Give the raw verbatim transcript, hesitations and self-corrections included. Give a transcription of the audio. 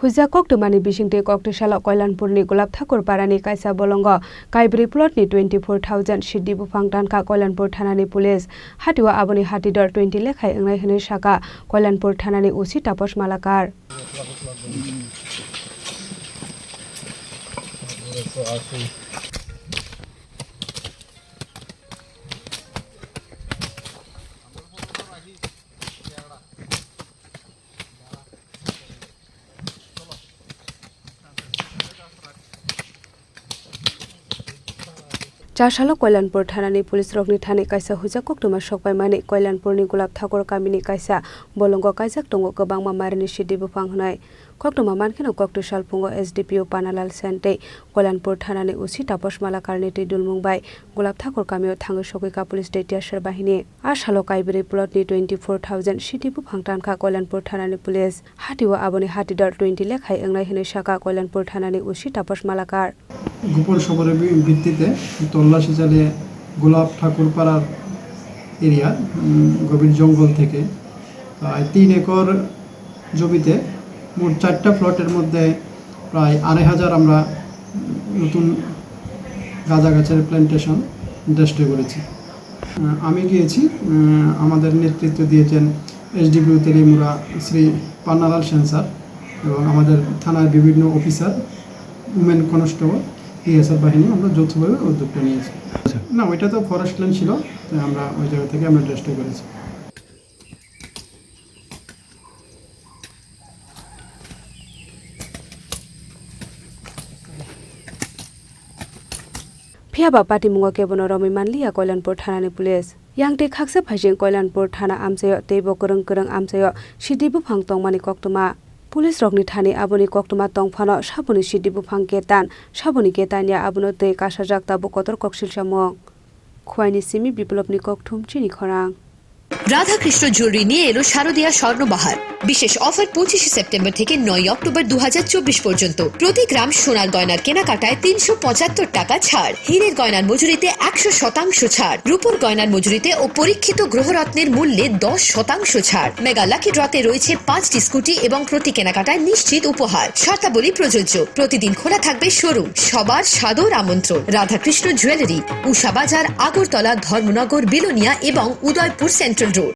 Huijak koktwmani bisingtwi koktwsalo Koilanpurni Gulab Thakur parani kaisa bolongo kaibrwi plotni twenty four thousand siddhi buphang tankha Koilanpur thanani police. Hatio aboni hati dor twenty lekhai wngnai hwnwi sakha Koilanpur thanani O C Taposh Malakar. Chasalo Koilanpur thanani police rokni thani kaisa huijak koktwma sokpaimani Koilanpurni Gulab Thakur kamini kaisa bolongo kaijak tongo kwbangma marini siddhi buphang hwnwi. Koktwma mankheno koktwi salphungo S D P O Panalal Sen tei Koilanpur thanani O C Taposh Malakarni twi dulmung bai Gulab Thakur kamio thangwi sogwi ka police tei tear shell bahini. A salo kaibrwi plotni twenty four thousand siddhi buphang tankha Koilanpur thanani police. Hatio aboni hati dor twenty lekhai wngnai hwnwi sakha Koilanpur thanani O C Taposh Malakar. গোপন খবরের ভি-, ভিত্তিতে তল্লাশি চালিয়ে গোলাপ ঠাকুরপাড়ার এরিয়া, উম, গভীর জঙ্গল থেকে প্রায় তিন একর জমিতে মোট চারটা প্লটের মধ্যে প্রায় আড়াই হাজার আমরা নতুন গাঁজা গাছের প্ল্যান্টেশন ডেস্ট্রয় করেছি। আহ, আমি গিয়েছি, উম, আমাদের নেতৃত্ব দিয়েছেন এসডিপিও তেলিমুরা শ্রী পান্নালাল সেন স্যার এবং আমাদের থানার বিভিন্ন অফিসার, উমেন কনস্টেবল, টিএসআর বাহিনী আমরা যৌথভাবে উদ্যোগটা নিয়েছি। আচ্ছা। না, ওইটা তো ফরেস্ট ল্যান্ড ছিল, তাই আমরা ওই জায়গা থেকে আমরা ডেস্ট্রয় করেছি। Phiya ba patimungo kebono romwi manliya Koilanpur thanani police. Yang tei khaksa phaising Koilanpur thana amchaio tei bo kwrwng kwrwng amchaio siddhi buphang tongmani koktwma. Police rokni thani aboni koktwma tongphano saboni siddhi buphang ketan, saboni ketan ya abono twi kasajak tabuk kotor koksil samung. Khwaini simi Biplopni kokthum chini khorang. Radhakrishna jewellery নিয়ে এলো শারদীয়া স্বর্ণবাহার। বিশেষ অফার পঁচিশে সেপ্টেম্বর থেকে নয় অক্টোবর দু হাজার চব্বিশ পর্যন্ত। প্রতি গ্রাম সোনার গয়নার কেনাকাটায় তিনশো পঁচাত্তর টাকা ছাড়, হীরের গয়নার মজুরিতে একশো শতাংশ ছাড়, রূপোর গয়নার মজুরিতে ও পরীক্ষিত গ্রহরত্নের মূল্যে দশ শতাংশ ছাড়। মেগা লাকি ড্রতে রয়েছে পাঁচটি স্কুটি এবং প্রতি কেনাকাটায় নিশ্চিত উপহার। শর্তাবলী প্রযোজ্য। প্রতিদিন খোলা থাকবে শোরুম। সবার সাদর আমন্ত্রণ। রাধাকৃষ্ণ জুয়েলারি, উষা বাজার, আগরতলা, ধর্মনগর, বিলোনিয়া এবং উদয়পুর সেন্ট্রাল রোড।